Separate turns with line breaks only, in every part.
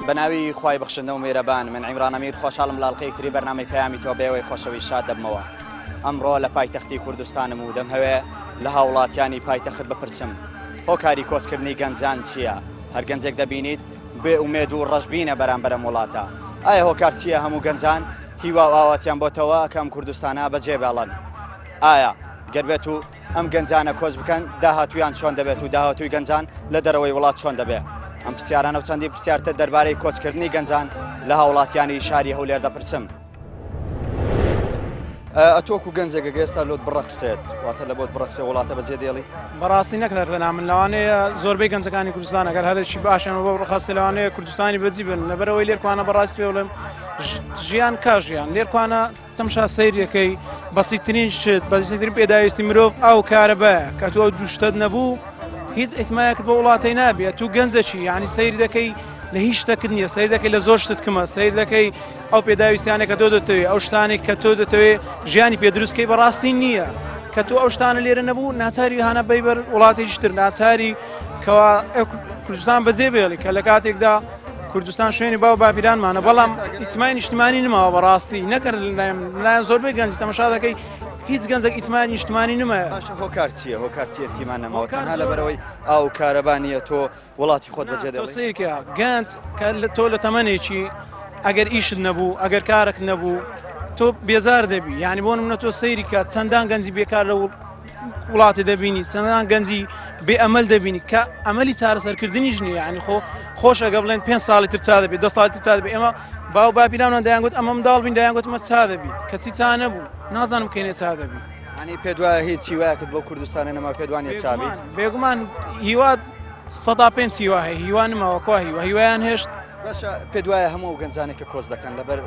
بەناوی خوای بەخشندە و مێرەبان من عیمران ئەمیر خۆشحاڵم لە ئەڵقەیەک تری بەرنامەی پەیامی تۆ بەێوەی خۆشەویست شاد دەبمەوە ئەمڕۆ لە پایتەختی کوردستانم و دەمهەوێ لە هاوڵاتیانی پایتەخت بپرسم هۆکاری کۆچکردنی گەنجان چییە؟ هەر گەنجێک دەبینیت بێ ئومێد و ڕەشبینە بەرامبەر ئەم وڵاتە ئایا هۆکار چییە هەموو گەنجان هیوا و ئاواتیان بۆتەوە کە ئەم کوردستانە بەجێ بێڵن ئایا گەر بێت و ئەم گەنجانە کۆچ بکەن داهاتوویان چۆن دەبێت و داهاتووی گەنجان لە دەرەوەی وڵات چۆن دەبێت؟ ئەم پرسیارانە و چەندین پرسیارتر دەربارەی کۆچکردنی گەنجان لە هاوڵاتیانی شاری هەولێر دەپرسم. ئەتۆکو گەنجێک گەگە ئێستا لۆت بڕەخسێت واتە لە بۆت بڕەخسێ وڵاتە بەجێ دێڵی؟
بەڕاستی نەک هەر تەنها من لەوانەیە زۆربەی گەنجەکانی کوردستان ئەگەر هەرێکی باشیان بۆ بڕەخسێ لەوانەیە کوردستانی بەجی بن لەبەرەوەی لێرکوانە بەڕاست پێ بڵێم ژیان کا ژیان لێرکوانە تەمشا سەیرەکەی بەسیترین شت بەسیترین پێداویستی مرۆڤ ئاو کارەبایە کە تۆ ئەو دوو شتەت نەبوو هیچ ئیتمایەکت بۆ وڵاتەی نابێت تو گەنجەکی یعنی سەیر دەکەی لە هیچ شتەکت نییە سەیر دەکەی لە زۆر شتت کمە سەیر دەکەی ئەو پێداویستیانە کە تۆ دەتەوێت ئەو شتانێک کە تۆ دەتەوێت ژیانی پێ دروستکەی بەڕاستی نییە کە تۆ ئەو شتانە لێرە نەبوو ناچاری هانا بەی بەر وڵاتێکی تر ناچاری کەوا کوردستان بەجێ بێڵی کە لە کاتێکدا کوردستان شوێنی باو باپیرانمانە بەڵام ئیتمای نیشتمانی نماوە بەڕاستی نەکرد لەلایەن زۆربەی گەنج تەمەشا دەکەی هیچ گەنجێک ئیتمای نیشتمانی نمایە
باشە هۆکار چییە هۆکار چییە تیمان نەماوە تەنها لەبەرەوەی ئاو کارەبا نییە تۆ وڵاتی خۆت بەجێ دێڵی
سەیرکە گەنج کە لە تۆ لە تەمەنێکی ئەگەر ئیشت نەبوو ئەگەر کارێک نەبوو تۆ بێزار دەبی یعنی بۆ منە تۆ سەیری کە چەندان گەنجی بێکار لە وڵاتی دەبینی چەندان گەنجی بێ ئەمەل دەبینی کە ئەمەلی چارەسەرکردنیش نییە یعنی خۆ خۆش ئەگە بڵێن پێ ساڵی تر چا دەبێت دە ساڵی تر چا دەبێت ئێمە باو باپیرانمان دەیانگوت ئەمە منداڵ بین دەیانگوت ئەمە چا دەبی کەچی چا نەبوو نازانم کەینێ چا دەبی
ینی پێ دوایە هیچ هیوایەکت بۆ کوردستانە نەما پێ دوانە چابی
بێگومان هیوا 105 هیوا هەیە هیوا نماوە کوا هیوا هیوایان هێشت
باشە پێت وایە هەموو ئەو گەنجانێک کە کۆچ دەکەن لەبەر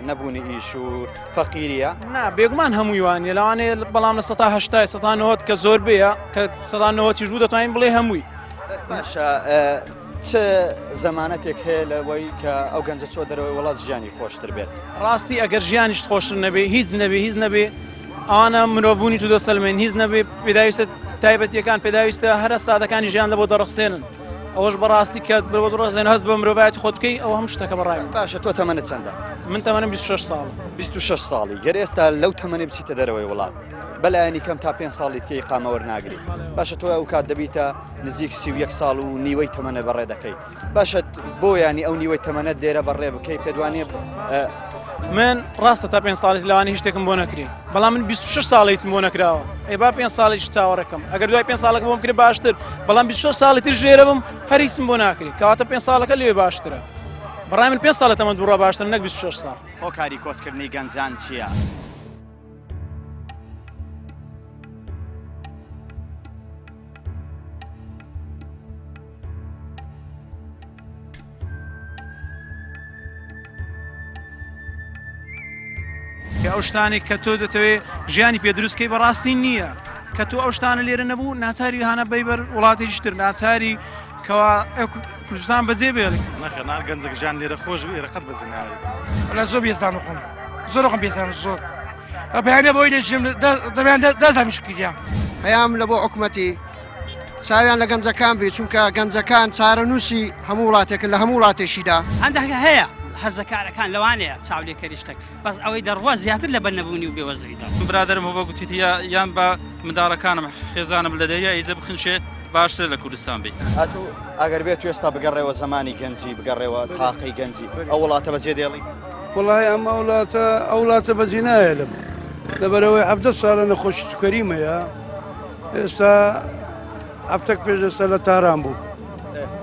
نەبوونی ئیش و فەقیریە؟
نا بێگومان هەمووی وانە لەوانەیە بەڵام لە سەتا هەشتای سەتا نەوەد کە زۆر بێە کە سەدا نەوەتیش بوو دەتوانین بڵێ هەمووی.
باشە چ زەمانەتێک هەیە لەوەی کە ئەو گەنجە چۆ دەرەوەی وڵات ژیانی خۆشتر بێت؟
ڕاستی ئەگەر ژیانیشت خۆشتر نەبێ هیچ نەبێ هیچ نەبێ ئەوانە مرۆڤبوونی تو دەسەلمێن هیچ نەبێ پێداویستە تایبەتیەکان پێداویستە هەرە سادەکانی ژیان لە بۆ دەڕخسێنن. ئەوەش بەڕاستی کە بەوە ڕۆزێن هەست بە مرۆڤایەتی خۆت بکەی ئەوە هەموو شتەکە بەڕای من.
باشە تۆ تەمەنت چەندە؟
من تەمەنم 26 ساڵە.
26 ساڵی گەر ئێستا لەو تەمەنی بچیتە دەرەوەی وڵات بەلایەنی کەم تا پێ ساڵی تکەی قامە وەرناگری باشە تۆ ئەو کات دەبیتە نزیک 31 ساڵ و نیوەی تەمەنە بەڕێ دەکەی باشە بۆ ینی ئەو نیوەی تەمەنەت لێرە بەڕێ بکەی پێدوانێ
من ڕاستە تا پێ ساڵی لەوانە هیچ شتێکم بۆ نەکرێ بەڵام من 26 ساڵی هیچم بۆ نەکراوە ئەی با پێ ساڵیش چاوەڕێکم ئەگەر دوای پێ ساڵەکە بۆم کرێ باشتر بەڵام 26 ساڵی تر ژێرە بم هەر هیچم بۆ ناکرێ کەواتە پێ ساڵەکە لێ باشترە بەڕای من پێ ساڵە تەمەن بڕوا باشتر نەک 26 ساڵ.
هۆکاری کۆچکردنی گەنجان چییە؟
ئەو شتانێک کە تۆ دەتەوێت ژیانی پێ دروستکەی بەڕاستی نییە کە تۆ ئەو شتانە لێرە نەبوو ناچاری هانا بەی بەر وڵاتێکی تر ناچاری کەوا کوردستان بەجێ بێڵی
نەخێر گەنجەک ژیان لێرە خۆش بێ ئێرە قەت بەجێ نایەت
وەلا زۆر بێزانم خۆم زۆر خۆم بێزانم زۆر بەیانە بۆی لەژم دەبیان دەزانم شکریان
پەیام لە بۆ حکومەتی چاویان لە گەنجەکان بێ چونکە گەنجەکان چارەنووسی هەموو وڵاتێکن لە هەموو وڵاتێکیدا.
هەندێک هەیە هەرزەکارەکان لەوانەیە چاولێکەری شتێک بەس ئەوەی دەڕوا زیاتر لە بەر نەبوونی و بێوەزریدا.
برادەرم هۆبە گوتیتی یان بە منداڵەکانم خێزانم لە دەریا ئیزە بخنشێ باشترە لە کوردستان بی.
ئەتوو ئەگەر بێت ئێستا بگەڕێوە زەمانی گەنجی بگەڕێوە تاقەی گەنجی ئەو وڵاتە بەجێ دێڵی؟
وەڵاهی ئەم ئەوڵاتە ئەو وڵاتە بەجێ نایەلم لەبەرئەوەی 17 ساڵە نەخۆشی سوکەریم هەیە ئێستا هەفتەک پێش ئێستا لە تاران بوو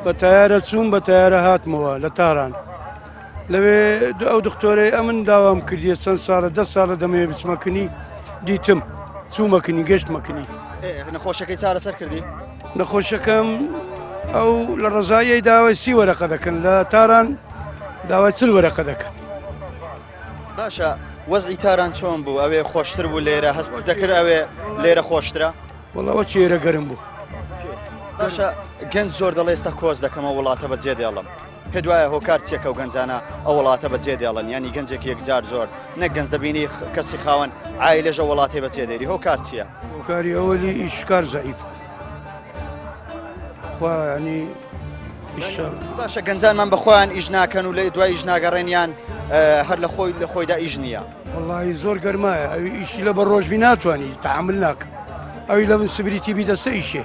بە تایارە چوون بە تایارە هاتمەوە لە تاران لەوێ ئەو دکتۆرەی ئەمن داوام کردیە چەند ساڵە دە ساڵە دەمەوێ بچمەکنی دیتم چوومەکنی گەشتمەکنی
نەخۆشەکەی چارەسەر کردی
نەخۆشەکەم ئەو لە ڕزاییەی داوای سی وەرەقە دەکەن لە تاران داوای چل وەرەقە دەکەن
باشە وەزعی تاران چۆن بوو ئەوێ خۆشتر بوو لێرە هەست دەکرد ئەوێ لێرە خۆشترە
وەڵاوە چێرە گەرم بوو
باشە گەنج زۆر دەڵێ ئێستا کۆچ دەکەمە وڵاتە بەجێ دێڵم پێ دوایە هۆکار چیەکە و گەنجانە ئەو وڵاتە بەجێ دێڵن ینی گەنجێکی یەکجار زۆر نەک گەنج دەبینی کەسی خاوەن عایلەژە وڵاتی بەجێ دێری هۆکار چییە
هۆکاری ئەوەلی ئیشکار زەعیف خوا ینی.
باشە گەنجانمان بە خۆیان ئیش ناکەن و لە دوای ئیش ناگەڕێنیان هەر لە خۆی لە خۆیدا ئیش نییە.
وەڵی زۆر گەرمایە ئەوی ئیشی لە بە ڕۆژبی ناتوانانی تەحمل ناکە ئەوی لە بن سبری تیبی دەستە ئیشێ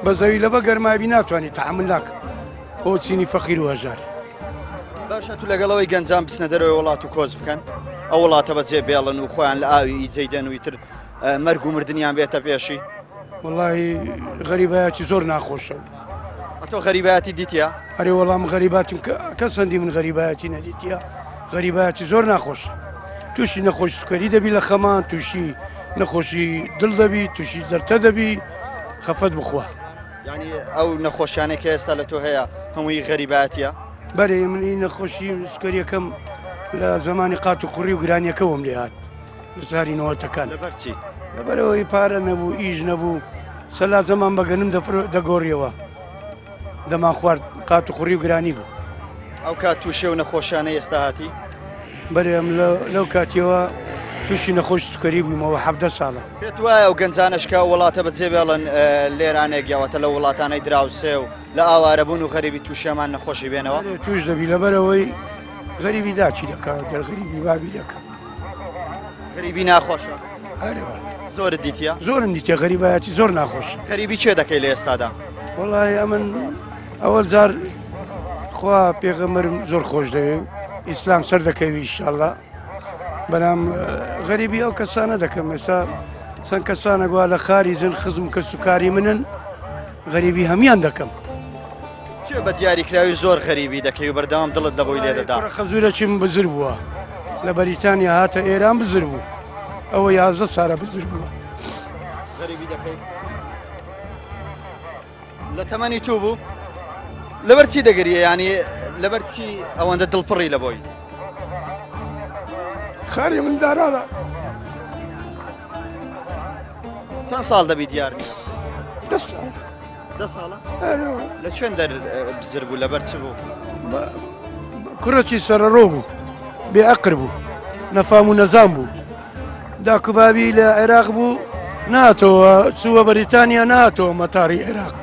بە زەوی لە بە گەرمابی ناتوانانی تەحمل ناکە بۆ چینی فەقیر و هەژار.
باشە تو لەگەڵەوەی گەنجان بچنە دەرەوەی وڵات و کۆچ بکەن ئەو وڵاتە بەجێ بێڵن و خۆیان لە ئاوی ئیجەی دەن و ئیتر مەرگ و مردنیان بێتە پێشی؟
وەڵی غەریبایەتی زۆر ناخۆشە.
ئەتۆ غەریبایەتی دیتیە؟
ئەرێ وەڵام غەریباتم کەسەندی من غەریبایەتی نەدیتیە غەریبایەتی زۆر ناخۆشە تووشی نەخۆش سوکەری دەبی لە خەمان تووشی نەخۆشی دڵ دەبی تووشی زەرتە دەبی خەفەت بخوا.
یعنی ئەو نەخۆشیانەی کە ئێستا لە تۆ هەیە هەمووی غەریبایەتیە؟
بەرێ من ئی نەخۆشی سوکەریەکەم لە زمانی قات و قوڕی و گرانیەکەوەم لێ هات لە ساری نەوەتەکان.
لەبەر چی؟
لەبەرەوەی پارە نەبوو ئیش نەبوو سەلاجەمان بە گەنم دەگۆڕیەوە دەمان خوارد قات و قوڕی و گرانی بوو.
ئەو کات تووشێ و نەخۆشیانەی ئێستا هاتی؟
بەرێ ئەم لەو کاتیەوە تووشی نەخۆش سوکەری بوومەوە 17 ساڵە.
پێت وایە ئەو گەنجانەش کە وڵاتە بەجێ بێڵن لێرانێک یاوەتە لە وڵاتانەی دراوسێ و لە ئاوارەبوون و غەریبی تووشێمان نەخۆشی بێنەوە؟
توش دەبی لەبەرەوەی غەریبی داچی دەکا گەر غەریبی بابی دەکا.
غەریبی ناخۆشە؟
ئەرێ وەڵا.
زۆرت دیتیە؟
زۆرم دیتیە غەریبایەتی زۆر ناخۆشە.
غەریبی چێ دەکەی لە ئێستادا؟
وەڵی ئەمن ئەوەل جار خوا پێغەمبەرم زۆر خۆش دەوێ و ئیسلام سەر دەکەوی ئیشاءاللە بەڵام غەریبی ئەو کەسانە دەکەم ئێستا چەند کەسانە گوا لە خاریجن خزم کەس و کاری منن غەریبی هەمان دەکەم.
چێ بە دیاریکراوی زۆر غەریبی دەکەی و بەردەوام دڵت لە بۆی لێدەدا؟
خەزورەکی من بزر بووە لە بەریتانیا هاتە ئێران بزر بوو ئەوە 11 سارە بزر بووە.
غەریبی دەکەی؟ لە تەمەنی تو بوو؟ لەبەر چی دەگریە ینی لەبەر چی ئەوەندە دڵپڕی لە بۆی؟
خاری مندارانە.
چەند ساڵ دەبی دیار نییە؟
دە ساڵ.
دە ساڵە؟ لە چێن دەر بزر بوو لەبەر چ بوو؟
کوڕێکی سەرەڕۆ بوو بێ ئەقر بوو نەفام و نەزان بوو داک و بابی لە عێراق بوو ناتەوە چووە بەریتانیا ناتەوە مەتاری عێراق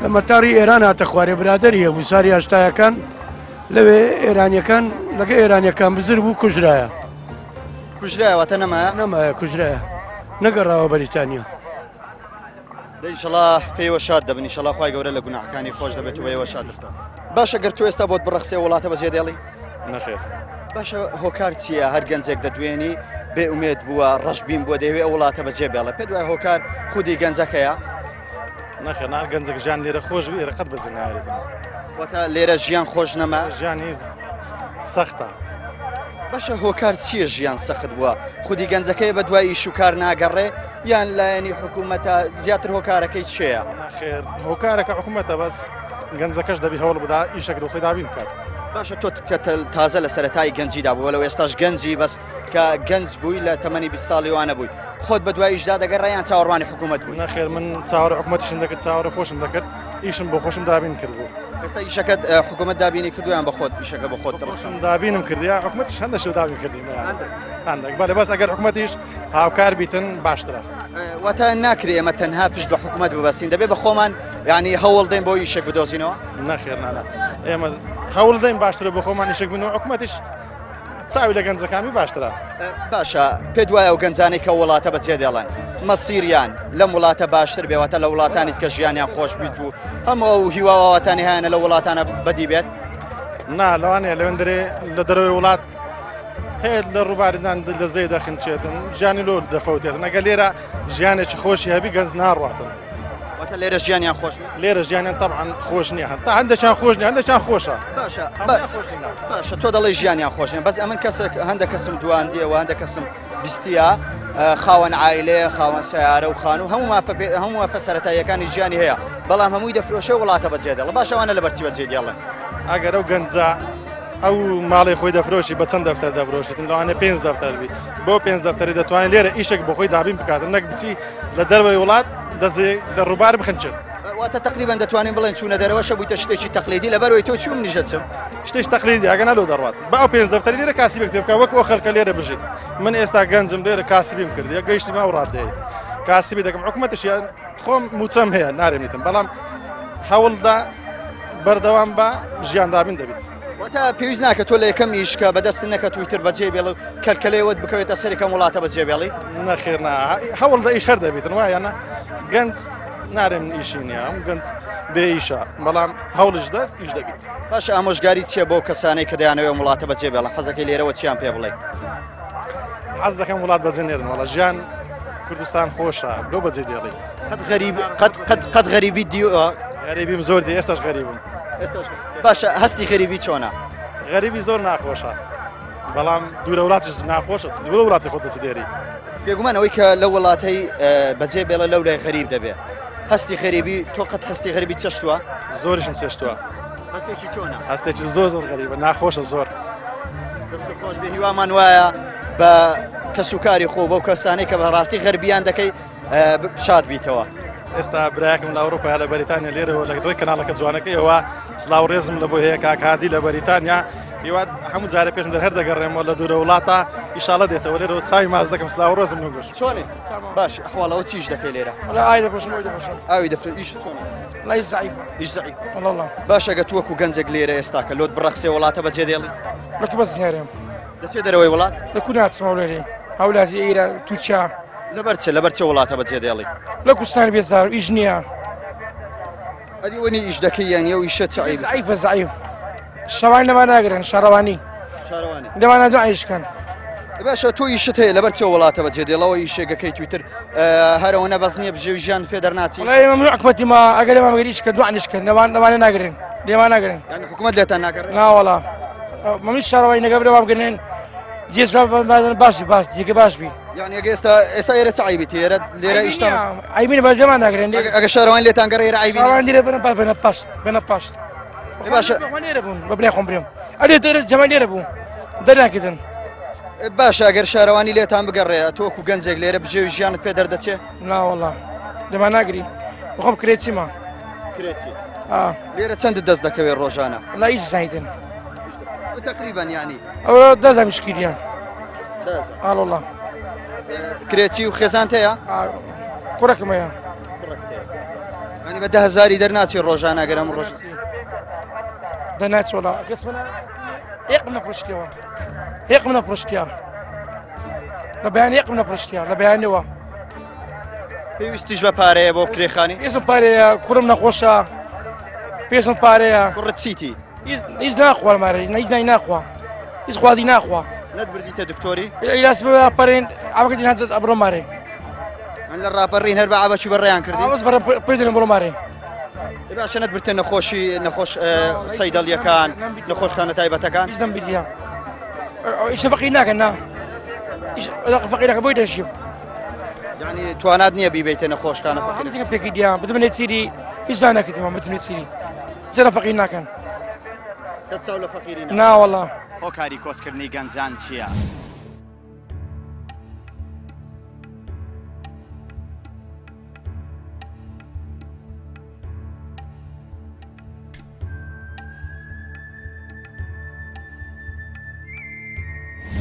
لە مەتاری ئێران هاتە خوارێ برادری هەبوو ساری هەشتایەکان لەوێ ئێرانیەکان لەگە ئێرانیەکان بزر بوو کوژرایە.
کوژرایە واتە نەمایە؟
نەمایە کوژرایە نەگەڕاوە بەریتانیا.
ئیشەڵا پێیوە شاد دەبن ئیشەڵا خوای گەورە لە گوناحەکانی خۆش دەبێت و بەێوە شاد دەبێت. باشە گەر تۆ ئێستا بۆت بڕەخسێ وڵاتە بەجێ دێڵی؟
نەخێر.
باشە هۆکار چییە هەر گەنجێک دەدوێنی بێ ئومێد بووە ڕەشبین بووە دەیەوێ ئەو وڵاتە بەجێ بێڵێ پێت وایە هۆکار خودی گەنجەکەیە؟
نەخێر نار گەنجەکە ژیان لێرە خۆش بێ ئێرە قەت بەجێ نایەڵێتن.
واتە لێرە ژیان خۆش نەما؟
ژیانی سەختە.
باشە هۆکار چییە ژیان سەخت بووە؟ خودی گەنجەکەی بە دوای ئیش و کار ناگەڕێ یان لایەنی حکوومەتە زیاتر هۆکارەکەی چێیە؟
نەخێر هۆکارەکە حکوومەتە بەس گەنجەکەش دەبی هەوڵ بدا ئیشەک دۆ خۆی دابین بکات.
باشە تۆ تازە لە سەرەتای گەنجیدا بوو لەو ئێستاش گەنجی بەس کە گەنج بووی لە تەمەنی 20 ساڵی وانە بووی خۆت بە دوای ئیشدا دەگەڕا یان چاوەڕوانی حکوومەت بووی؟
نەخێر من چاوەڕێ حکوومەتیشم دەکرد چاوەڕێ خۆشم دەکرد ئیشم بۆ خۆشم دابین کردبوو.
ئێستا ئیشەکەت حکوومەت دابینی کردو یان بە خۆت ئیشەکە بە خۆت
خۆشم دابینم کرد یا حکوومەتیش هەندێک شت دابین کردین هەندێک بەڵێ بەس ئەگەر حکوومەتیش هاوکار بیتن باشترە.
واتە ناکرێ ئێمە تەنها پشت بە حکوومەت ببەستین دەبێ بە خۆمان یعنی هەوڵ دەین بۆ ئیشێک بدۆزینەوە؟
نەخێر نانا ئێمە هەوڵ دەین باشترە بۆ خۆمان ئیشێک بن و حکوومەتیش چاوی لە گەنجەکانی باشترە.
باشە پێت وایە ئەو گەنجانەی کە وڵاتە بەجێ دێڵن مەسیریان لەم وڵاتە باشتر بێ واتە لە وڵاتانی کە ژیانیان خۆش بیت و هەموو ئەو هیواواتانی هەیەە لە وڵاتانە بەدی بێت؟
نا لەوانەیە لەوێندرێ لە دەرەوەی وڵات هەیە لە ڕووباردان لە زێ دەخنچێتن ژیانی لۆ دەفەوتێتن ئەگەر لێرە ژیانێکی خۆشی هەبی گەنج ناڕاتن.
واتە لێرە ژیانیان خۆش
لێرە ژیانیان تەبعەن خۆش نییە تا هەندێکیان خۆش نییە هەندێکیان خۆشە.
باشە باشە تۆ دەڵێی ژیانیان خۆش نییە بەس ئەمن کەسێک هەندێک کەسم دواندیە و هەندێک کەسم بیستیە خاوەن عایلەیە خاوەن سیارە و خانوو هەموو مافە هەموو مافە سەرەتاییەکانی ژیانی هەیە بەڵام هەمووی دەفرۆشێ وڵاتە بەجێ دێڵێ باشە ئەوانە لەبەر چی بەجێ دێڵن؟
ئەگەر ئەو گەنجە ئەو ماڵی خۆی دەفرۆشی بە چەند دەفتەر دەفرۆشێتن لەوانەیە پێنج دەفتەر بی بۆ پێنج دەفتەری دەتوانێت لێرە ئیشێک بۆ خۆی دابین بکاتن نەک بچی لە دەرەوەی وڵات دەزێ لە ڕووبار بخنچێت.
واتە تقریبا دەتوانین بڵێن چوونە دەرەوە شە بوویتە شتێکی تەقلیدی لەبەرەوەی تۆ چووم نیژە چم
شتێکی تەقلیدی ئەگەر نالۆ دەڕوات بە ئەو پێنج دەفتەری لێرە کاسبێک پێ بکە وەک ئەو خەڵکە لێرە بژیت من ئێستا گەنجم لێرە کاسبیم کرد یە گەیشتمە ئەو ڕادەیە کاسبی دەکەم حکومەتیشیان خۆم موچەم هەیە نارێمیتم بەڵام هەوڵدا بەردەوام بە ژیان دابین دەبیت.
واتە پێویست ناکە تۆ لە یەکەم ئیش کە بەدەست نەکەت و ئیتر بەجێ بێڵی و کەلکەلەیەوەت بکەوێتە سەر یەکەم وڵاتە بەجێ بێڵی؟
نەخێر نا هەوڵ دە ئیش هەر دەبیتن وایە نا گەنج نارێ من ئیشی نییە ئەم گەنج بێ ئیشە بەڵام هەوڵیش دە ئیش دەبیت.
باشە ئامۆژگاری چییە بۆ کەسانەی کە دەیانەوێت ئەم وڵاتە بەجێ بێڵن حەزەکەی لێرەوە چیان پێ بڵێی؟
حەز دەکەم وڵات بەجێ نێرن وەڵا ژیان کوردستان خۆشە لۆ بەجێ دێڵی.
قەت غەریب قەت قەت قەت غەریبی دیوە؟
غەریبیم زۆر دی ئێستاش غەریبم.
باشە هەستی غەریبی چۆنە؟
غەریبی زۆر ناخۆشە بەڵام دوورە وڵاتیش ناخۆشە دوورە وڵاتی خۆت بەجێ دێری.
بێگومان ئەوەی کە لەو وڵاتەی بەجێ بێڵە لەو لای غەریب دەبێ هەستی غەریبی تۆ قەت هەستی غەریبی چەشتووە؟
زۆریشم چێشتووە.
هەستێکی چۆنە؟
هەستێکی زۆر زۆر غەریبە ناخۆشە زۆر.
دەست خۆش بێ هیوامان وایە بە کەسوکاری خۆ بەو کەسانەی کە بەڕاستی غەربیان دەکەی شاد بیتەوە.
ئێستا برایەکم لە ئەوروپا لە بەریتانیا لێرەوە لە ڕێی کەناڵەکە جوانەکەیەوە سلااو ڕێزم لە بۆ هەیە کاک هادی لە بەریتانیا هیوات هەموو جارە پێشم دەر هەر دەگەڕێمەوە لە دوورە وڵاتە ئیشاڵە دێتەوە لێرەوە چاوی ماز دەکەم سلااو ڕێزم لە گوش
چۆنی باش ئەحواڵەوە چیش دەکەی لێرە
ئاوی دەفرۆشم ئاوی دەفرۆشم
ئاوی دەفرۆ ئیش چۆنە
وڵی زعیف
ئیش زعیف
وەڵڵا
باشە گە تووەکو گەنجێک لێرە ئێستا کە لۆت بڕەخسێ وڵاتە بەجێ دێڵی
لە کو بەس نێرم
دەچێ دەرەوەی وڵات
لە کو ناچم هەولێرێ هەولاتی ئێران تورکیا
لەبەر چ لەبەر چ وڵاتە بەجێ دێڵی
لە کوردستان بێزار ئیش نییە
ئەدی وەنی ئیش دەکەی یان ئەو ئیشە چ عیب
زعیفە زعیف شەوان لەمان ناگرن شارەوانی
شارەوانی
لەوانە دوو ئیشکەن
باشە تۆ ئیشت هەیە لەبەر چ وڵاتە بەجێ دێڵەوە ئیشێکەکەی تویتر هەرەوە نەبەس نییە بژێوی ژیان پێ دەرناچی
وڵای مەمنوع حکومەتی ما ئەگەر ئێمە بگەر ئیشکە دوو ئیشکەن لەوان لەوانە ناگرن لێمان ناگرن
یعنی حکومەت لێتان ناگەڕێ
ناوەڵا مەمنوع شارەوانی نەگەبرە وا بگرن جێژ باشی باش جێگە باش بی
یعنی ئەگە ئێستا ئێستا ئێرە چ عیبی تێرە لێرە ئیشتا
عیبی باش لێمان ناگرن
ئەگە شارەوانی لێتان گەڕێ ئێرە عیبی
شارەوانی لێرە بنە پاش بنە پاش بنە پاش
باشە
لێرە بوون بە برای خۆم برێم ئەرێ دەرە جەمە لێرە بوو دەرناکردن
باشە ئەگەر شارەوانی لێتان بگەڕێ تۆکو گەنجێک لێرە بژێوی ژیانت پێ دەردەچێ
ناوەڵا لەمان ناگری بخۆم کرێچیمە
کرێچی لێرە چەند دەست دەکەوێت ڕۆژانە
لا ئیش زایدن
تقریبا یعنی
ئەوە دەزانم شکیریە ئاڵۆڵا
کرێچی و خێزانت هەیە
کوڕەکم هەیە
ینی بە دههزاری دەرناچی ڕۆژانە گەرم ڕۆژ
دەناچۆڵا کەس یەکم نەفرۆشتیەوە یەکم نەفرۆشتیە لە بەیان یەکم نەفرۆشتیە لە بەیانەوە
پێویستیش بە پارەیە بۆ کرێخانی
پێشم پارەیە کوڕم نەخۆشە پێشم پارەیە
کوڕت چیتی
هیچ ناخوا مارە هیچ نای ناخوا هیچ خوادی ناخوا
نەتبردیتە دکتۆری
ئیلاس پەرێن ئەوەکە دین هاتت ئەبرۆ مارێ
من لە ڕاپەڕین هەر بە عەبەچی بەڕێیان کردی
ئەوەس بەڕێ پێ دێن بڕۆ مارێ
باشە نەتبرتە نەخۆشی نەخۆش سەیدەڵیەکان نەخۆشخانە تایبەتەکان
هیچ نەمبیدیە ئیش فەقیر ناکەن نا ئیش فەقیرەکە بۆی دەژیم
یعنی توانات نییە بیبیتە نەخۆشخانە فەقیر
پێکی دیان بتمنێ چیری هیچ ناکردمە بتمنێ چیری چرا فەقیر ناکەن؟
کەس چاو لە فەقیری
نا وەڵا.
هۆکاری کۆچکردنی گەنجان چییە؟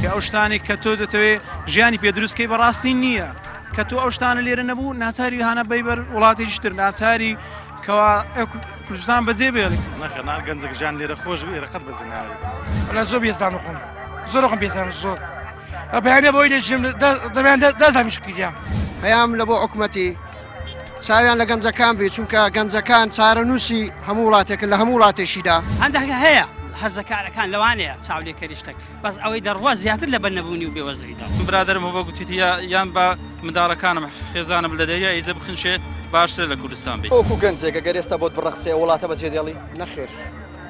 کە ئەو شتانێک کە تۆ دەتەوێت ژیانی پێ دروستکەی بەڕاستی نییە کە تۆ ئەو شتانە لێرە نەبوو ناچاری هاانە بەی بەر وڵاتێکی تر ناچاری کەوا کوردستان بەجێ بێڵی.
نەخێر نار گەنجەک ژیان لێرە خۆش بی ئێرە قەت بەجێ نایەڵیتن.
وەلا زۆر بێزارم خۆم زۆر خۆم بێزارم زۆر بەیانە بۆی دەژیم دەبیان دەزانم شکریە.
پەیام لە بۆ حکومەتی چاویان لە گەنجەکان بی چونکە گەنجەکان چارەنووسی هەموو وڵاتێکن لە هەموو وڵاتێکیدا.
هەندێک هەیە هەرزەکارەکان لەوانەیە چاولێکەری شتێک بەس ئەوەی دەڕوا زیاتر لە بەر نەبوونی و بێوەزعیدا.
برادەرم هەبووە گوتیتی یان بە منداڵەکانم خێزانم لە دەریا ئیزە بخنشێ باشترە لە کوردستان بی.
وەکو گەنجێک ئەگەر ئێستا بۆت بڕەخسێ وڵاتە بەجێ دێڵی؟
نەخێر.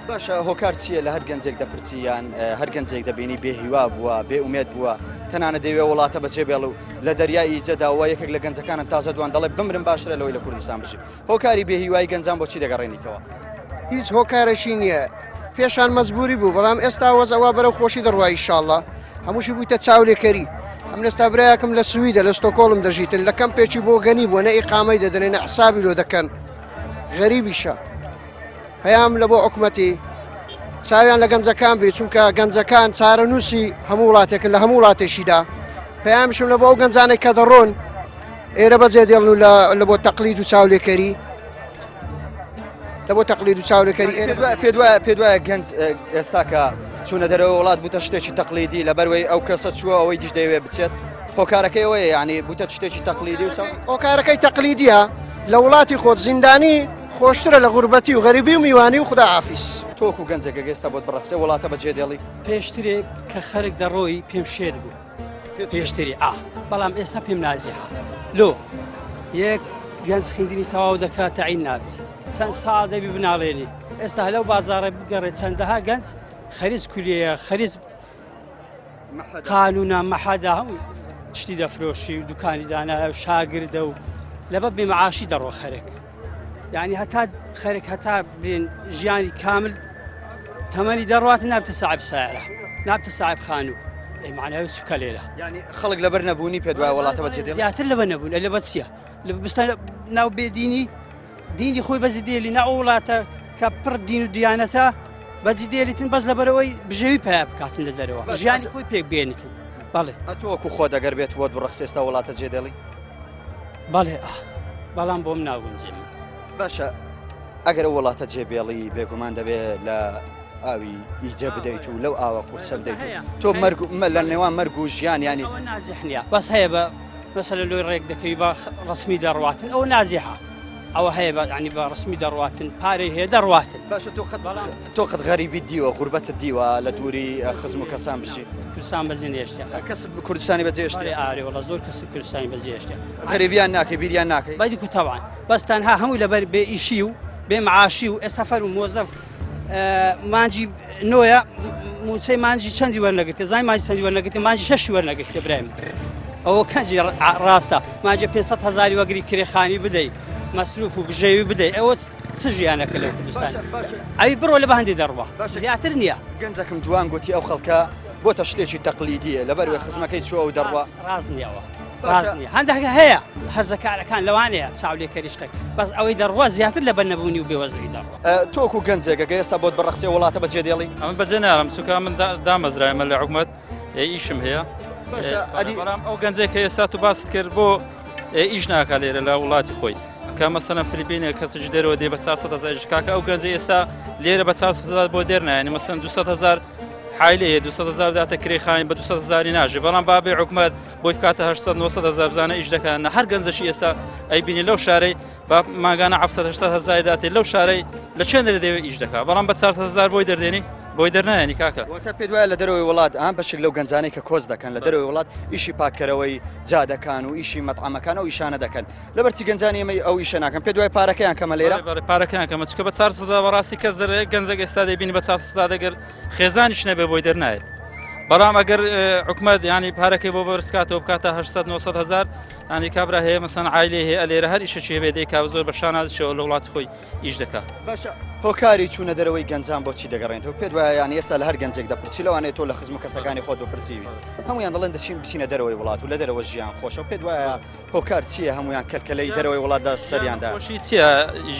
باشە هۆکار چییە لە هەر گەنجێک دەپرسی یان هەر گەنجێک دەبینی بێ هیوا بووە بێ ئومێد بووە تەنانە دەیەوێ وڵاتە بەجێ بێڵ و لە دەریای ئیجەدا وە یەکێک لە گەنجەکانم تازە دوان دەڵێ بمرم باشترە لەوەی لە کوردستان بژیم هۆکاری بێ هیوای گەنجان بۆچی دەگەڕێنیتەوە؟
هیچ هۆکارێکی نییە پێشان مەجبوری بوو بەڵام ئێستا وەزع وا بەرەو خۆشی دەڕوا ئیشاڵڵا هەمووشی بوویتە چاولێکەری ئەمن ئێستا برایەکم لە سویدە لە ستۆکۆڵم دەژیتن لە کەمپێکی بۆ گەنی بووە نە ئیقامەی دەدەنێ نە حسابی لۆ دەکەن غەریبیشە پەیام لە بۆ حکومەتی چاویان لە گەنجەکان بی چونکە گەنجەکان چارەنووسی هەموو وڵاتێکن لە هەموو وڵاتێکیدا پەیامیشم لە بۆ ئەو گەنجانێک کە دەڕۆن ئێرە بەجێ دێڵن و لە بۆ تەقلید و چاولێکەری. لە بۆ تەقلید و چاولێکەری ئێرە.
پێت وایە پێت وایە گەنج ئێستا کە چوونە دەرەوەی وڵات بووتە شتێکی تەقلیدی لەبەروەی ئەو کەسە چووە ئەوەی دیش دەیەوێت بچێت هۆکارەکەی ئەوەیە یعنی بووتە شتێکی تەقلیدی و چاو
هۆکارەکەی تەقلیدیە لە وڵاتی خۆت زیندانی خۆشترە لە غوربەتی و غەریبی و میوانی و خودا حافیز.
تۆ وەکو گەنجێک ئەگەر ئێستا بۆت بڕەخسێ وڵاتە بەجێ دێڵی؟
پێشترێ کە خەرک دەڕۆی پێم شێت بوو پێشتری ئا بەڵام ئێستا پێم نازیحە لۆ یەک گەنج خیندنی تەواو دەکات تەعین نابێ چەند ساڵ دەبی بناڵێنی ئێستا لەو بازاڕە بگەڕێ چەندەها گەنج خەریز کولیەیە خەریز قانونە مەحەدا هەموو شتی دەفرۆشی و دوکانی دانایە و شاگردە و لەبە بێمەعاشی دەڕۆ خەرێک یعنی هەتا خەرێک هەتا بێن ژیانی کامل تەمەنی دەڕات نابتە ساعب سایرە نابتە ساعب خانوو ئەی معناوی چ بکە لێرە
یعنی خەڵک لەبەر نەبوونی پێ دوای وڵاتە بەجێ دێڵێ؟
زیاتر لەبەر نەبوون لەبەر چییە لە بستان ناو بێدینی دینی خۆی بەزی دێلی نە ئەو وڵاتە کە پڕ دین و دیانەتە بەجی دێلیتن بەس لەبەرەوەی بژێوی پیا بکاتن لە دەرەوە ژیانی خۆی پێک بێنیتن بەڵێ
ئەتۆ وەکو خۆت ئەگەر بێت بۆت بڕەخسێ ئێستا وڵاتە جێ دێڵی؟
بەڵێ ئاه بەڵام بۆم ناگونجێ من.
باشە ئەگەر ئەو وڵاتە جێ بێڵی بێگومان دەبێ لە ئاوی ئیجە بدەیت و لەو ئاوە قورسە بدەیت تۆ مەرگ لە نێوان مەرگ و ژیان ینی
نازیح نییە بەس هەیە بە مەسەلە لۆی ڕێک دەکەوی بە ڕسمی دەڕواتن ئەوە نازیحە ئەوە هەیە بە ینی بە ڕسمی دەڕواتن پارەی هەیە دەڕواتن
باشە تۆ قەت تۆ قەت غەریبی دیوە غوربەتت دیوە لە دووری خزم و کەسان بژی
کوردستان بەجێ نێشتێ
کەست کوردستانی بەجێشتێ
ئارێ وەڵا زۆر کەس کوردستانی بەجێشتێ
غەریبیان ناکەی بیریان ناکەی
بەدیک و تەوان بەس تەنها هەمووی لەبەر بێ ئیشی و بێ معاشی و ئێستا فەر و مۆزەف مانجی نۆیە موچەی مانجی چەندی وەرنەگرتێ زای مانجی چەندی وەرنەگرتێ مانجی شەشی وەرنەگرتێ برایم ئەوە کەنجی ڕاستە مانجە 500 هزاری وەگری کرێخانی بدەیت مەسروف و بژێوی بدەیت ئەوە چ ژیانەکە لە کوردستان ئەوی بڕۆ لە بەهندی دەڕوە زیاتر نییە
گەنجەکەم دوان گوتی ئەو خەڵکە بۆتە شتێکی تەقلیدیە لەبەروێ خزمەکەی چوە و دەڕوە
ڕاست نییەوە ڕاست نییە هەندێک هەیە هەرزەکارەکان لەوانەیە چاولێکەری شتێک بەس ئەوەی دەڕوا زیاتر لەبەر نەبوونی و بێوەزری دەڕوا
تۆکو گەنجێکە گە ئێستا بۆت بڕەخسێ وڵاتە بەجێ دێڵی
ئەمە بەجێ نارم چونکە من دامەزرایمە لە حکومەت ئیشم هەیە بەڵام ئەو گەنجێک کە ئێستا تو باست کرد بۆ ئیش ناکا لێرە لە وڵاتی خۆی کە مەسەلەن فلیپینە کەسێکی دەرەوە دێ بە 400 هزار کاکە ئەو گەنجە ئێستا لێرە بە 400 هزار بۆ دەرنایەنی مەسەلەن 200 هزار حایلێ هەیە 200 هزار داتە کرێ خاین بە 200 هزاری ناژێ بەڵام بابێ حکومەت بۆی بکاتە 800 900 هزار بزانە ئیش دەکەن هەر گەنجەشی ئێستا ئەیبینی لەو شارەی با ماگانە 700 800 هزاری داتێ لەو شارەی لە چێن دەێ ئیش دەکا بەڵام بە 400 هزار بۆی دەردێنی بۆی دەرنایەنی کاکە.
واتە پێت وایە لە دەرەوەی وڵات ئەم بەشێک لەو گەنجانەی کە کۆچ دەکەن لە دەرەوەی وڵات ئیشی پاککەرەوەی جادەکان و ئیشی مەتعەمەکان ئەو ئیشانە دەکەن لەبەر چی گەنجانی ئێمە ئەو ئیشە ناکەن پێت وایە پارەکەیان کەمە لێرە؟
بەڵێ پارەکەیان کەمە چونکە بە 400 بەڕاستی کەس دەرێ گەنجێک ئێستا دەیبینی بە 400 دەگەر خێزانیش نەبێ بۆی دەرنایەت بەڵام ئەگەر حکومەت ینی پارەکەی بۆ بەرزکاتەوە بکاتە 800 900 هزار ینی کابرا هەیە مەسەن عایلەی هەیە لێرە هەر ئیشێکی هەبێ دەیکا زۆر بە شانازیشەوە لە وڵاتی خۆی ئیش دەکا.
باشە هۆکاری چوونە دەرەوەی گەنجان بۆچی دەگەڕێنەوە پێت وایە یان ئێستا لە هەر گەنجێک دەپرسی لەوانەیە تۆ لە خزم و کەسەکانی خۆت بپرسیوی هەمویان دەڵێن دەچین بچینە دەرەوەی وڵات و لە دەرەوە ژیان خۆشە پێت وایە هۆکار چییە هەمویان کەلکەلەی دەرەوەی وڵاتدا سەریاندا
خۆشی چییە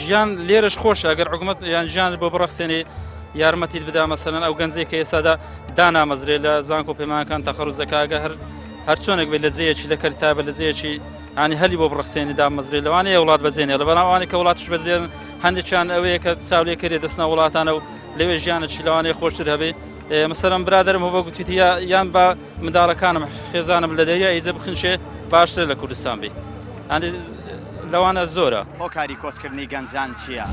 ژیان لێرەش خۆشە ئەگەر حکومەت یان ژیان بۆ بڕەخسێنێ یارمەتیت بدا مەسەلەن ئەو گەنجێک کە ئێستادا دانامەزرێ لە زانکۆ پەیمانەکان تەخەڕوز دەکا ئەگە هەر هەرچۆنێک بێت لە جێیەکی لە کەرتی تایبەت لە جێیەکی ینی هەلی بۆ بڕەخسێنی دامەزرێ لەوانەیە وڵات بەجێنێ لە بەڵام ئەوانەی کە وڵاتش بەجێن هەندێکیان ئەوەیە کە چاولێکەرێ دەستنا وڵاتانە و لەوێ ژیانەکی لەوانەیە خۆشتر هەبێ مەسەلەن برادرم هەبوو گوتیتی یان بە منداڵەکانم خێزانم لە دەریا ئیزە بخنشێ باشترە لە کوردستان بی هەندێک لەوانە زۆرە.
هۆکاری کۆچکردنی گەنجان چییە؟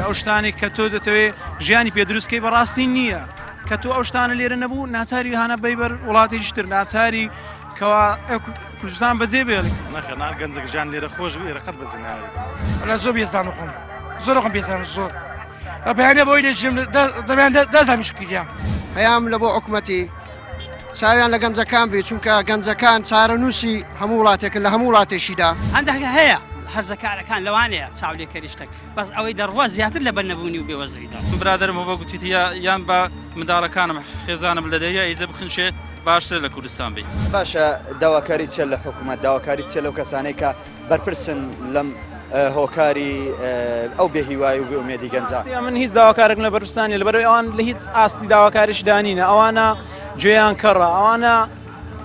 ئەو شتانێک کە تۆ دەتەوێت ژیانی پێ دروستکەی بەڕاستی نییە کە تۆ ئەو شتانە لێرە نەبوو ناچاری هاانە بەی بەر وڵاتێکی تر ناچاری کەوا کوردستان بەجێ بێڵی
نەخێر گەنجەک ژیان لێرە خۆش بێ ئێرە قەت بەجێ نایەت.
وەڵا زۆر بێزانم خۆم زۆر خۆم بێزانم زۆر بەیانە بۆی لەژیم دەبیان دەزانم شکریان.
پەیام لە بۆ حکومەتی چاویان لە گەنجەکان بێ چونکە گەنجەکان چارەنووسی هەموو وڵاتێکن لە هەموو وڵاتێکیدا.
هەندێک هەیە هەرزەکارەکان لەوانەیە چاولێکەری شتێک بەس ئەوەی دەڕوا زیاتر لەبەر نەبوونی و بێوەزری دەڕوا.
برادەرم هەبوو گوتیتی یان بە منداڵەکانم خێزانم لە دەریا ئیزە بخنشێ باشترە لە کوردستان بی.
باشە داواکاری چیە لە حکومەت داواکاری چیە لەو کەسانەی کە بەرپرسن لەم هۆکاری ئەو بێهیوای و بێئومێدی گەنجان؟
من هیچ داواکارێکم لە بەرپرسان نیە لەبەرئەوەی ئەوان لە هیچ ئاستی داواکاریشدا نینە، ئەوانە گوێیان کەڕە، ئەوانە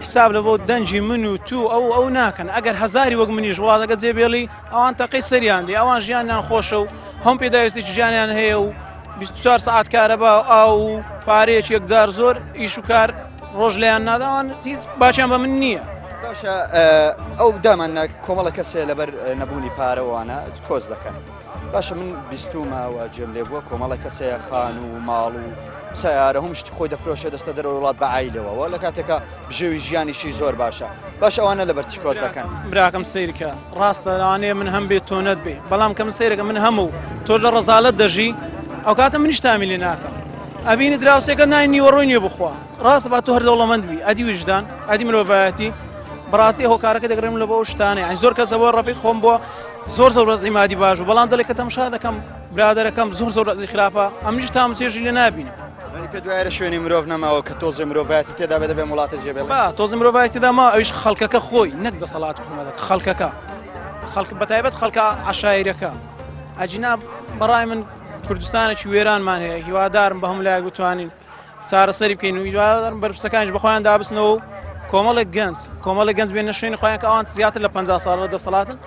حساب لە بۆ دەنگی من و تو ئەو ئەو ناکەن. ئەگەر هەزاری وەک منیش وڵاتەکە جێ بێڵی ئەوان تەقەی سەریان دێ، ئەوان ژیانیان خۆشە و هەم پێداویستێکی ژیانیان هەیە و 24 سەعات کارەبا و ئاو و پارەیەکی یەکجار زۆر ئیش و کار ڕۆژ لێیان ناداوان، هیچ باکیان بە من نییە.
باشە ئەو دامان کۆمەڵە کەسێ لەبەر نەبوونی پارەوانە کۆچ دەکەن. باشە من بیستومە و جێم لێ بووە کۆمەڵە کەسەیە خان و ماڵ و سیارە هەم شتی خۆی دەفرۆشێ دەستە دەرەوە وڵات بە عیلەوە لە کاتێکە بژێوی ژیانیشی زۆر باشە. باش ئەوانە لەبەر چی کۆچ دەکەن؟
براکەم سەیرکە، ڕاستە لەوانەیە من هەم بێ تۆ نەت بێ، بەڵام کە من سەیرەکە من هەم و تۆ لە ڕەزالەت دەژی، ئەو کاتە منیش تامی لێ ناکەم. ئەبینی دراوسێکە نانی نیوەڕۆی نییە بخوا. ڕاستە با تۆ هەر دەوڵەمەند بی، ئەدی ویژدان، ئەدی مرۆڤایەتی. بەڕاستی هۆکارەکە دەگرم لە بۆ ئەو شتانەیە. یعنی زۆر کەس ئەوە ڕەفیق خۆم بووە زۆر زۆر وەزعی مادی باش بوو، بەڵام دەڵێ کە تەمشا دەکەم برادەرەکەم زۆر زۆر وەزعی خراپە، ئەمنیش تام و چێژی لێ نابینم.
یعنی پێت وایە لە شوێنی مرۆڤ نەماوە کە تۆزێ مرۆڤایەتی تێدا بێ دەبێ وڵاتە جێ بێڵێ؟
با تۆزێ مرۆڤایەتی تێدا ماوە، ئەویش خەڵکەکە خۆی نەک دەسەڵات و حکومەتەکە، خەڵکەکە، خەڵک بەتایبەت خەڵکە عەشایرەکە. ئەجینا بەڕای من کوردستانێکی وێرانمان هەیە، هیوادارم بە هەموو لایەک بتوانین چارەسەری بکەین و هیوادارم بەرپرسەکانیش بە خۆیان دابچنەوە و کۆمەڵێک گەنج، کۆمەڵێک گەنج بێنە شوێنی خۆیان کە ئەوان زیاتر لە 50 ساڵ لە دەسەڵاتن،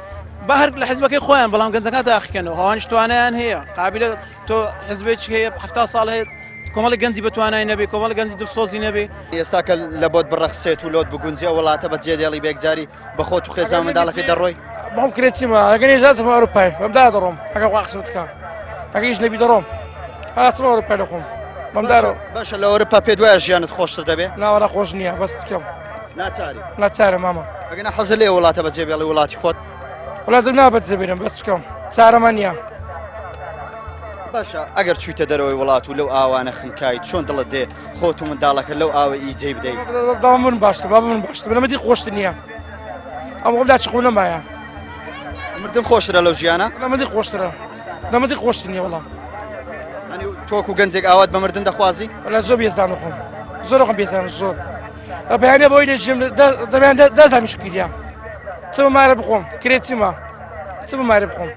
بە هەر لە حزبەکەی خۆیان، بەڵام گەنجەکان تاقیکەنەوە، ئەوانیش توانایان هەیە، قابلە تۆ حزبێکی هەیە 70 ساڵ هەیە کۆمەڵی گەنجی بەتوانای نەبێ، کۆمەڵی گەنجی دڵسۆزی نەبێ.
ئێستا کە لە بۆت بڕەخسێت و لۆت بگونجێ وڵاتە بە جێ دێڵی بێکجاری بە خۆت و خێزان منداڵەکەی دەڕۆی؟
بەم کرێ چیمە ئەگەر ئێجازم ئەوروپای بەمدا دەڕۆم، ئەگەر وا قسمت بکە، ئەگەر ئیش نەبی دەڕۆم، هاتم ئەوروپای لە خۆم بەمدارۆ.
باشە لە ئەوروپا پێت وایە ژیانت خۆشتر دەبێ؟
ناوەڵا خۆش نییە، بەس کەم.
ناچاری؟
ناچارە مامە.
ئەگەر نا حەزت لێ وڵاتە بەجێ بێڵی وڵاتی خۆت؟
وڵاتم نا بەجێ بێنم، بەس بکەم چارەمە نییە.
باشە ئەگەر چوویتە دەرەوەی وڵات و لەو ئاوانە خنکای چۆن دڵت دێ خۆت و منداڵەکە لەو ئاوە ئیجەی بدەیت؟
داوا من باشتر، بابا من باشتر، لەمەدی خۆشتر نییە. ئەم خۆم دا چ خۆم نەمایە.
مردن خۆشترە لەو ژیانە؟
لەمەدی خۆشترە، لەمەدی خۆشتر نییە وەڵا.
یعنی تۆک و گەنجێک ئاوات بە مردن دەخوازی؟
وەڵا زۆر بێزانم خۆم، زۆر خۆم بێزانم زۆر. بەیانە بۆی دەژیم، دەبیان دەزانم شکریە. چ بە مارە بخۆم، کرێ چیمە؟ چ بە مارە بخۆم؟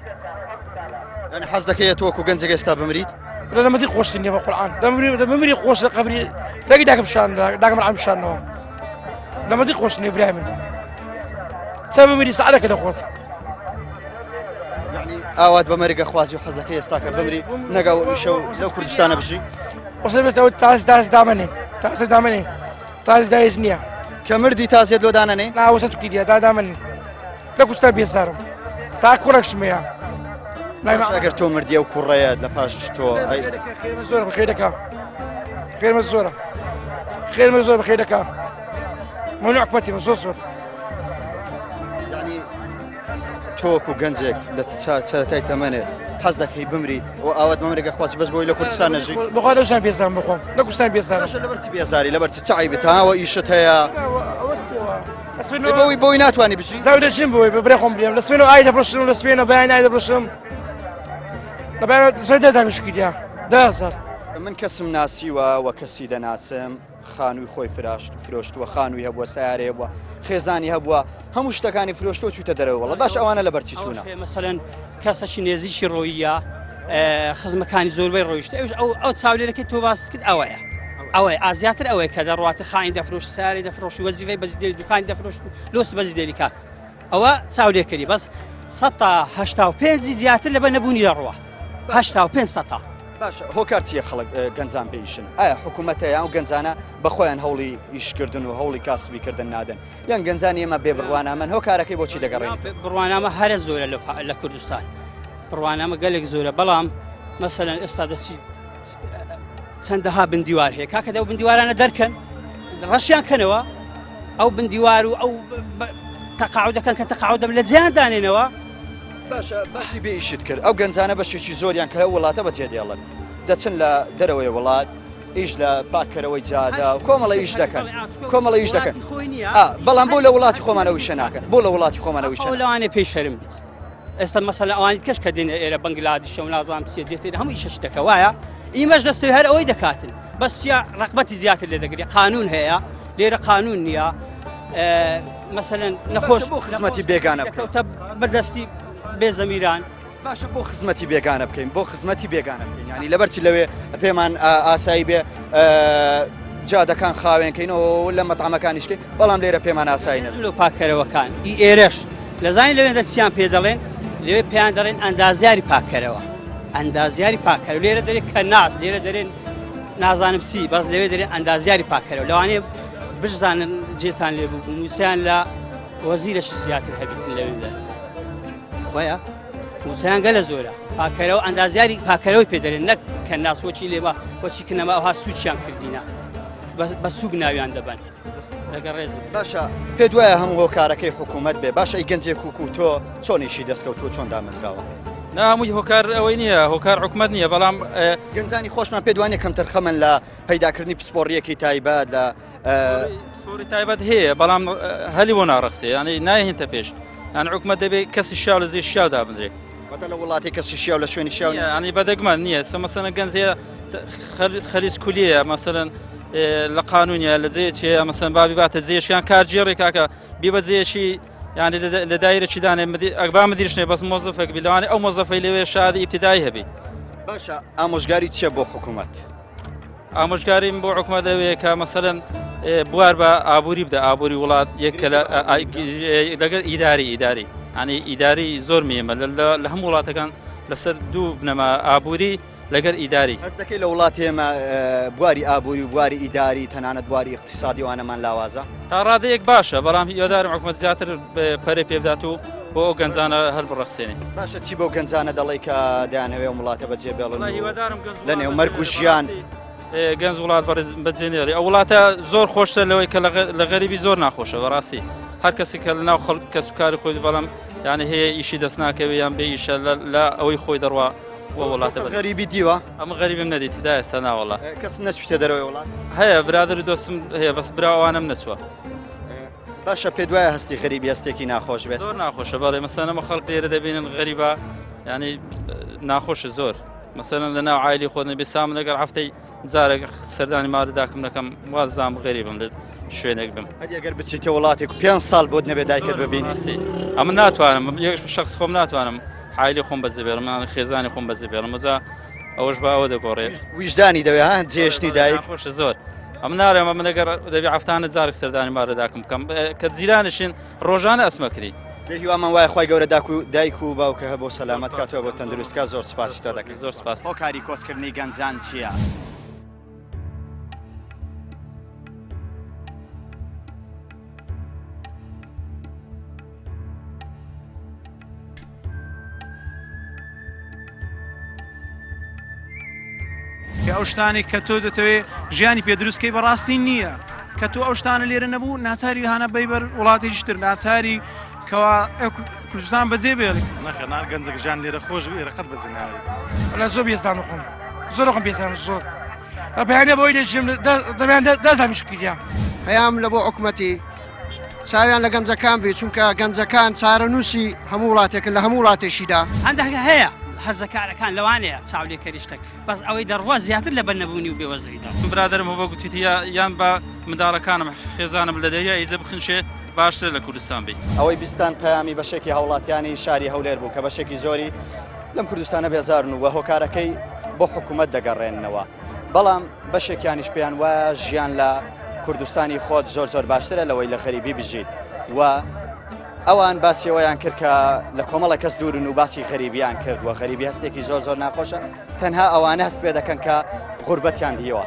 یعنی حەز دەکەیت تۆک و گەنجێک ئێستا بمریت؟
لە لەمەدی خۆشتر نییە بە قورئان. دەمری خۆش لە قەبری دەگی داکم شان، داکم ڕام شانەوە. لەمەدی خۆش نییە برای من. چە بمری سەعرەکە لە خۆت.
یعنی ئاوات بە مەرگە خوازی و حەز دەکەی ئێستا کە بمری نەگا شەو لەو کوردستانە بژی؟
وەسە بێتەوە تاز تاز دامەنێ، تازە دامەنێ، تاز دایز نییە.
کە مردی تازێت لۆ دانەنێ؟
نا وەسە بکریە دا دامەنێ. لە کوردستان بێزارم. تا کوڕێکشم هەیە.
باشە ئەگەر تۆ مردی ئەو کوڕەیە لە پاش تۆ ئەی
خێرمە زۆرە بەخێر دەکا. خێرمە زۆرە. خێرمە زۆر بەخێر دەکا. مەمنوع حکومەتی من زۆر زۆر.
یعنی تۆک و گەنجێک لە سەرەتای تەمەنێ حەز دەکەی بمریت و ئاوات بە مەرگە خوازی بەس بۆی لە کوردستان نەژی؟
بەخوا لەو ژیان بێزارم بخۆم، لە کوردستان بێزارم.
باشە لەبەر چی بێزاری؟ لەبەر چی؟ چ عەیبت ها؟ ئیشت هەیە؟ بۆی بۆی ناتوانانی بژی؟
داو دەژیم بۆی بە برای خۆم برێم. لە سوێنەوە ئای دەفرۆشم، لە سوێنە بەیانی ئای دەفرۆشم. لە بەیانی سوێن دەدامی شکریە. 10,000.
من کەسم ناسیوە و کەسی دەناسم خانووی خۆی فرۆشتووە، خانووی هەبووە، سیارەی هەبووە، خێزانی هەبووە، هەموو شتەکانی فرۆشتووە چووتە دەرەوە وڵات. باش ئەوانە لەبەر چی چوونە؟
مەسەلەن کەسەکی نێزیکی ڕۆییە، خزمەکانی زۆربەی ڕۆیشت، ئەوش ئەو چاولێرەکەی تۆ باست کرد ئەوەیە. ئەوەی ئازیاتر ئەوەیە کە دەڕواتە خانی دەفرۆشت، سیارەی دەفرۆشت، وەزیفەی بەجی دێری، دوکانی دەفرۆشت، لۆست بەجی دێری کاک. ئەوە چاولێکەری بەس 185 زیاتر لەبەر نەبوونی دەڕوە. 85 سەتا.
باشە هۆکار چییە خەڵک گەنجان پێیشن؟ ئایا حکوومەتە یان گەنجانە بە خۆیان هەوڵی ئیشکردن و هەوڵی کاسبیکردن نادەن؟ یان گەنجانی ئێمە بێ بڕوانامەن، هۆکارەکەی بۆچی دەگەڕێن؟
بڕوانامە هەرە زۆرە لە کوردستان، بڕوانامە گەلێک زۆرە، بەڵام مەسەلەن ئێستا دەچی چەندەها بندیوار هەیە کاکە، دەو بندیوارانە دەرکەن ڕەشیان کەنەوە، ئەو بندیوار و ئەو تەقاعد دەکەن کە تەقاعد دەم لە جیان دانێنەوە.
باشە باسی بێ ئیشت کرد، ئەو گەنجانە بەشێکی زۆریان کە لەو وڵاتە بەجێ دێڵن دەچن لە دەرەوەی وڵات ئیش لە پاککەرەوەی جادە و کۆمەڵە ئیش دەکەن، کۆمەڵە ئیش دەکەن، بەڵام بۆ لە وڵاتی خۆمانەوە ئیشە ناکەن، بۆ لە وڵاتی خۆمانەوە ئیشە
لەوانەیە پێی شەرم بیت. ئێستا مەسەلە ئەوانی کەش کە دێنە ئێرە بەنگلادیشە و نازانم چیە دێتێت هەموو ئیشەش دەکە وایە، ئیمەش دەستەوێ هەر ئەوەی دەکاتن، بەس چیە ڕقبەتی زیاتر لێ دەگرێت. قانون هەیە لێرە، قانون نییە. مەسەلەن نەخۆش
بۆ خزمەتی بێگانە
کەوتە بەردەستی بێ زەمیران.
باشە بۆ خزمەتی بێگانە بکەین بۆ خزمەتی بێگانە بکەین ینی لەبەرچی لەوێ پێمان ئاسایی بێ جادەکان خاوێنکەینەوە لە مەتعەمەکانیشکەین بەڵام لێرە پێمان ئاسایی نەبێت.
لۆ پاککەرەوەکان ئی ئێرەش لەزانی لەوێ دەچیان پێ دەڵێن لەوێ پێیان دەڵێن ئەندازیاری پاککەرەوە ئەندازیاری پاککەرەوە لێرە دەرێ کەناس لێرە دەرێن نازانم چی بەس لەوێ دەرێن ئەندازیاری پاککەرەوە لەوانەیە بشزانن جێتان لێ بوو مووچەیان لە وەزیرەش زیاتر هەبیتن لەوێندە خۆیە مووچەیان گەلە زۆرە پاکەرەوە ئەندازیاری پاکەرەوەی پێ دەرێن نەک کە ناسوەچی لێما وەچی کنەما ئەوها سوچیان کردینە بە سوک ناویان دەبەن لەگە ڕێزم.
باشە پێت وایە هەموو هۆکارەکەی حکوومەت بێ باشە ئی گەنجێک وکو تۆ چۆنیشی دەستکەوتووە چۆن دامەزراوە؟
نا هەمووی هۆکار ئەوەی نییە هۆکار حکومەت نییە بەڵام
گەنجانی خۆشمان پێت وانە کەمتەرخەمن لە پەیداکردنی پسپۆڕیەکی تایبەت لە
پسپۆڕی تایبەت هەیە بەڵام هەلی بۆ ناڕەخسێ یانی نایهێنتە پێش یان حکومەت دەبێت کەسی شیاو لە زێ شیاو دابنرێ
واتە لە وڵاتی کەسی شیاو لە شوێنی شیاو
نییە ینی بەدەگمەن نییە سە مەسەنە گەنجەیە خەریج کولیەیە مەسەرەن لە قانونیە لە جێیەکی مەسەن بابی باتە جێشیان کارگێڕی کاکە بی بە جێیەکی یعنی لە دایرەکی دانێ ئەگبا مدیرشنێ بەس مۆزەفێک بی لەوانێ ئەو مۆزەفەی لەوێ شادی ئیبتیدایی هەبی.
باشە ئامۆژگاری چییە بۆ حکوومەت؟
ئامۆژگاریم بۆ حکومەت ئەوەیە کە مەسەلەن بوار بە ئابووری بدە ئابووری وڵات یەک کە لەگەڵ ئیداری ئیداری ئەنی ئیداری زۆر مێمە لە هەموو وڵاتەکان لەسەر دوو بنەما ئابووری لەگەر ئیداری.
هەست دەکەی لە وڵاتی ئێمە بواری ئابووری و بواری ئیداری تەنانەت بواری ئیقتیسادی وانەمان لاوازە؟
تا ڕادەیەک باشە بەڵام هیوادارم حکومەت زیاتر پەرەی پێ بدات و بۆ ئەو گەنجانە هەل بڕەخسێنێ.
باشە چی بەو گەنجانە دەڵێی کە دەیانەوێ ئەم وڵاتە بەجێ بێڵن
وەڵا هیوادارم گەنج
لە نێو مەرگ و ژیان؟
گەنج وڵات بەجێ نێڵی ئەو وڵاتە زۆر خۆشتر لەوەی کە لە غەریبی زۆر ناخۆشە بەڕاستی هەر کەسی کە لە ناو خەڵک کەس و کاری خۆی بەڵام یانە هەیە ئیشی دەست ناکەوێ یان بێ ئیشە لە ئەوەی خۆی دەڕوا بۆ وڵاتە بەجێ.
غەریبی دیوە؟
ئەمە غەریبم نەدیت تا ئێستا ناوەڵا.
کەس نەچوویتە دەرەوەی وڵات؟
هەیە برادەر و دۆستم هەیە بەس برا ئەوانەم نەچووە.
باشە پێت وایە هەستی غەریبی هەستێکی ناخۆش بێت؟
زۆر ناخۆشە بەڵێ مەسەلەن ئەمە خەڵک لێرە دەبینن غەریبە یعنی ناخۆشە زۆر مەسەلەن لە ناو عایلی خۆت نەبێ سام لەگەڵ هەفتەی جارێک سەردانی ماڵی داکم نەکەم وازام غەریبم لە شوێنێک بم.
ئەدی ئەگەر بچیتە وڵاتێک و پێنج ساڵ بۆت نەبێ دایکت ببینی؟
ئەمن ناتوانم یەک شخص خۆم ناتوانم عایلی خۆم بەجێ بێڵم یان خێزانی خۆم بەجێ بێڵم وەجا ئەوەش بە ئەوە دەگۆڕێ.
ویژدانی دەوێ ها جێشتنی دایک؟
خۆشە زۆر. ئەمن نارێم ئەمن ئەگەر دەبی هەفتانە جارێک سەردانی مارە داکم بکەم کە جیرانشین ڕۆژانە ئەسمەکری.
بێ هیوامان وایە خوای گەورە داک و دایک و باوکە هەبۆ سەلامەت کاتەوە بۆ تەندروست کا زۆر سپاسی تۆ دەکەین.
زۆر سپاس.
هۆکاری کۆچکردنی گەنجان چییە؟
ئەو شتانێک کە تۆ دەتەوێت ژیانی پێ دروستکەی بەڕاستی نییە کە تۆ ئەو شتانە لێرە نەبوو ناچاری هاانە بی بەر وڵاتێکی تر ناچاری کەوا کوردستان بەجێ بێڵی
نەخێر گەنجەک ژیان لێرە خۆش بێ ئێرە قەت بەجێ ناهێڵێت.
وەڵا زۆر بێزانم خۆم زۆر خۆم بێزانم زۆر بەیانە بۆی دەژیم دەبیان دەزانم شکریە.
پەیام لە بۆ حکومەتی چاویان لە گەنجەکان بێ چونکە گەنجەکان چارەنووسی هەموو وڵاتێکن لە هەموو وڵاتێکیدا.
هەندێک هەیە هەرزەکارەکان لەوانەیە چاولێکەری شتێک بەس ئەوەی دەڕوا زیاتر لە بەر نەبوونی و بێوەزیدا.
برادەرم هەبوو گوتیتی یان بە منداڵەکانم خێزانم لە دەریا ئیزە بخنشێ باشترە لە کوردستان بی.
ئەوەی بیستان پەیامی بەشێکی هاوڵاتیانی شاری هەولێر بوو کە بەشێکی زۆری لەم کوردستانە بێزارن و هۆکارەکەی بۆ حکوومەت دەگەڕێننەوە بەڵام بەشێکیانیش پێیان وایە ژیان لە کوردستانی خۆت زۆر زۆر باشترە لەوەی لە غەریبی بژیت و ئەوان باسی ئەوەیان کرد کە لە کۆمەڵە کەس دوورن و باسی غەریبیان کرد و غەریبی هەستێکی زۆر زۆر ناخۆشە تەنها ئەوانە هەست پێ دەکەن کە غوربەتیان دیوە.